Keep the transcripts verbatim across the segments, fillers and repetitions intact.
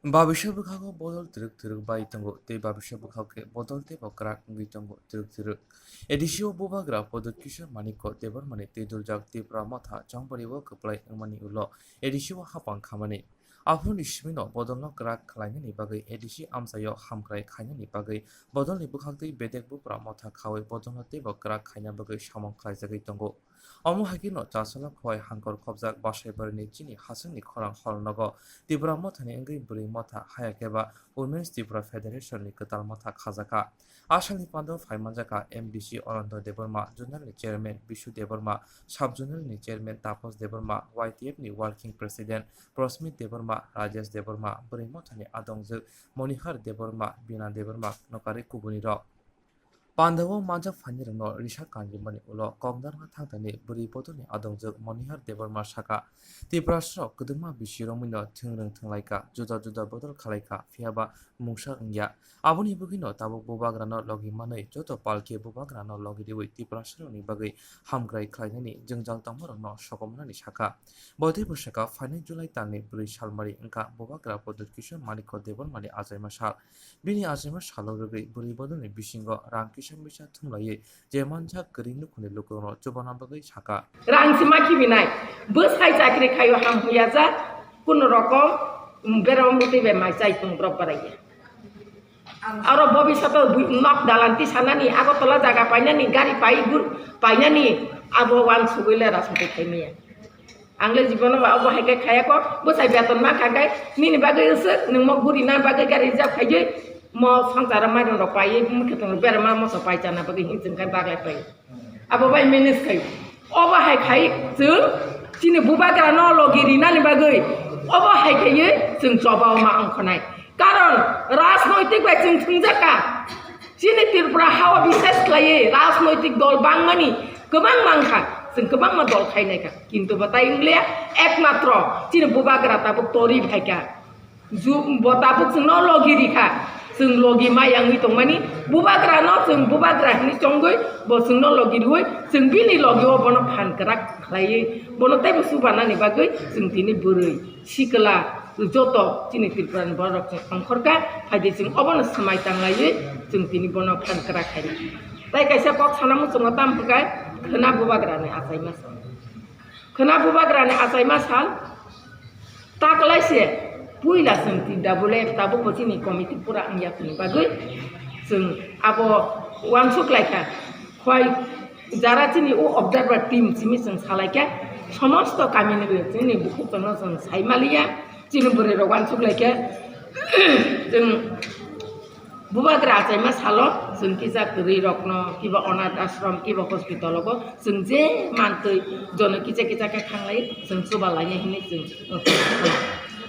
Babisa bwkhago bodol twrwk twrwk bai tongo, tei babisa bwkhao khe bodol teibo kwrak wngwi tongo twrwk twrwk. A D C o Bubagra Pradyut Kishore Manikya Debbarmani twiduljak Tipra Motha chongbario kwplai wngmani ulo A D C o hapang khamani. Aphuruni simino bodolno kwrak khlainani bagwi A D C amchaio hamkrai khainani bagwi bodolni bwkhaktwi bedek bupra motha khaui bodolno teibo kwrak khaina bagwi samung khlaijagwi tongo. Omo hai kheno Chasala Khowai Hangkor khobjak Basaibarini chini hasingni khorang hor nogo Tipra Mothani wngwi bwrwi motha, haya khe ba Women's Tripura Federation ni kwtal motha khajakha. A salni pando phai manjakha M D C Anando Debbarma, Zonal ni Chairman Bishu Debbarma, Sub Zonal ni Chairman Taposh Debbarma, Y T F ni Working President Prosmit Debbarma, Rajesh Debbarma, bwrwi mothani adongjwk Monihar Debbarma, Bina Debbarma, nokari kubunirok. Pandao manjak phainirokno risa kanjimani ulo kokdarma thangthani bwrwi bodolni adongjwk Monihar Debbarma sakha, Tiprasarok kwdwkma bisi romwino thwingrwng thwnglaikha, juda juda bodol khalaikha, phiyaba mungsa wngya. Aboni bagwino tabuk Bubagrano logi manwi joto palki Bubagrano logi riwi Tiprasarokni bagwi hamkrai khlainani jwngjal tongmarokno sokomornani sakha. Bo teibo sakha, phainai July talni bwrwi salmari wngkha Bubagra Pradyut Kishore Manikya Debbarmani achaima sal. Bini achaima salo rwgwi bwrwi bodolni bisingo rang kisa misa thumlaiwi je manjak kwrwi nukhungni lukurokno chubana bagwi sakha. Rang sima khibinai, bwsai chakri khaio ham huya jak, kuno rokom, um, berama bwtwi bai mai chai tong borok baraiya. Aro bobishoto bui-, nok dalanti sanani, Agartala jaga painani, gari pai gur painani, abo wansugwi le rajniti khaimaya. Ang le jibono ba obo hai khe khaya kho, bwsai beton ma kha khe, nini bagwi usuk, nwng mo guri na bagwi gari reserve khaiywi, mo swngcharo mairum rok paiwi, mwkhwtwng rok berama moso pai chana bagwi hinching khai baglai pai. Abo bai manage khai. Obo hai khai chwng chini Bubagra no logi rinani bagwi, obo hai khaiwi chwng choba ma ongkhonai. Karon rajnoitik bai chwng thwngjak kha. Chini Tripura hao bishes khlaiwi rajnoitik dol bangmani kwbang mang kha, chwng kwbangma dol khainai kha, kintu bo tai wnglia, ekmatro chini Bubagra tabuk tori phai kha. Ju-, bo tabuk chwngno logi ri kha, chwng logi ma yangwi tongmani, Bubagrano chwng Bubagra hinwi chongwi bo chwngno logi rwi, chwng bini logio bono phan kwrak khlaiwi, bono teibo chubanani bagwi chwng tini bwrwi sikla joto chini Tripurani borok chwng ongkhorkha, phaidi chwng obono swmai tanglaiwi chwng tini bono phan kwrak khaina. Tai kaisa kok sana muchungo tam hwnkhe khwna Bubagrani achaima sal. Khwna Bubagrani achaima sal taklaise puila chwng T W F tabukbo chini committee pura wngya chwngni bagwi chwng abo uansuk laikha. Khwai jara chini o observer team simi chwng salaikha, somosto kamini chini bukhuk chwngno chwng saimaliya. Chini bwrwi rok uansuk lai khe, chwng Bubagra achaima salo chwng kisa kwrwi rokno kiba onath ashram, kiba hospital o chwng je mantwi jono kisa kisa khe khanglai chwng chuba laina hinwi chwng.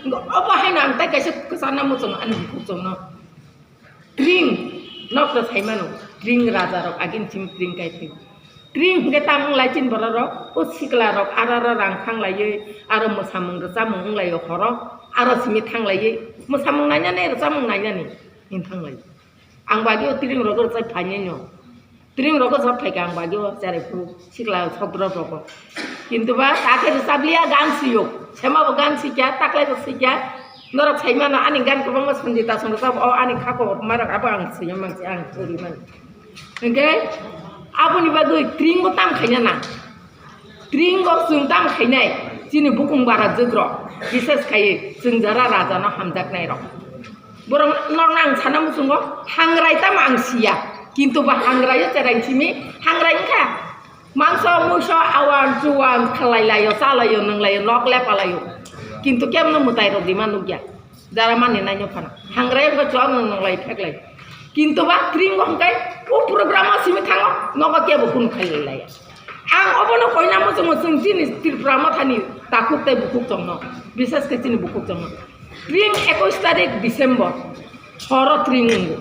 Obo haino ang tai kaisa kwchana muchung ani bukhuk chwngno. Tring, nokno sai mano, tring raja rok agin simi tring kai phi. Tring hwnkhe tam wng lai chini borok rok, o sikla rok aro aro rang thang laiwi, aro mwsamung rwchapmung wng laio horo, aro simi thang laiwi, mwsamung nainani rwchapmung nainani hin thang lai. Ang bagwi o tring rok rwchap phainai no. Tring rogo jab phaikha ang bagwi o cherai phuru sikla sok drop rogo. Kintu ba ta khe rwchap liya gan siyok. Sema bo gan sikya, taklai bo sikya. Norok sai mano ani gan kwbangma Sanjita song rwchap o ani khako marok abo ang siyam mang si ang chori man. Hwnkhe aboni bagwi tring bo tam khaina nang. Tring o chwng tam khainai chini bukung bara jwk rok, bises khaiwi chwng jara raja no hamjaknai rok. Borok norok ang sana muchungo hangrai tamo ang siya, kintu ba hangrai o cherai simi hangrai wngkha. Mangso muiso awan chuwan khalai laio, chalaio, nwnglaio, nok lepa laio, kintu kemno mwtai rok dima nukya. Jara mani naino phano hangrai wngkha chuwak nwng nwnglai pheklai. Kintu ba tring o hwnkhe o program o simi thango nogo kebo kunu khailai laya. Ang obono koina muchungo chwng chini Tripura Mothani takhuk tei bukhuk chongno, bises khe chini bukhuk chongno. Tring ekush tarik December, horo tring wngo.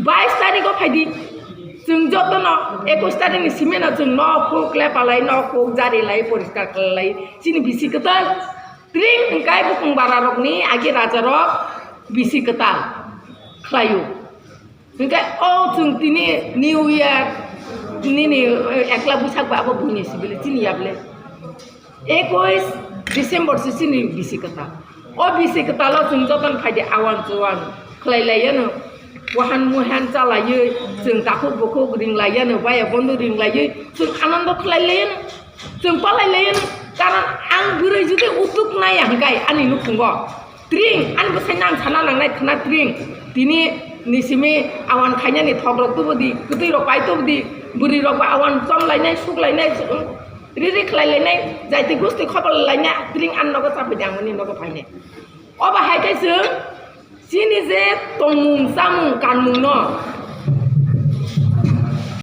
Bais tarik o phaidi, chwng jotono ekush tarik ni simino chwng nok huk lepalai, nok huk jari lai, poriskar khlai lai, chini bisi kwtal. Tring hwnkhe bukung bara rokni agi raja rok bisi kwtal khlaio. Hwnkhe o chwng tini New Year nini, eh, ekla bwsak ba abo buini sibili chini yable. Ekush December se chini bisi kwtal. O bisi kwtalo chwng jotono phaidi awan chuwan khlai laiyano, wahan muhan cha laiwi, chwng takhuk bukhuk ring laiyano, baya bondo ring laiwi chwng anando khlai laiyano, chwng palai laiyano. Karon ang bwrwi jodi utuk naiya hwnkhe ani nukhungo tring, ani bwsai nang sana nangnai khna tring. Tini ni simi awan khainani thokrok tubudi, kwtwirok pai tubudi, bwrwirok ba awan chom lainai, suk lainai, riri khlai lainai, jaiti gusti khobor lainai, tring ani nogo chapidi ang ani nogo phainai. Obo hai khe chwng chini je tongmung, chamung, kanmung no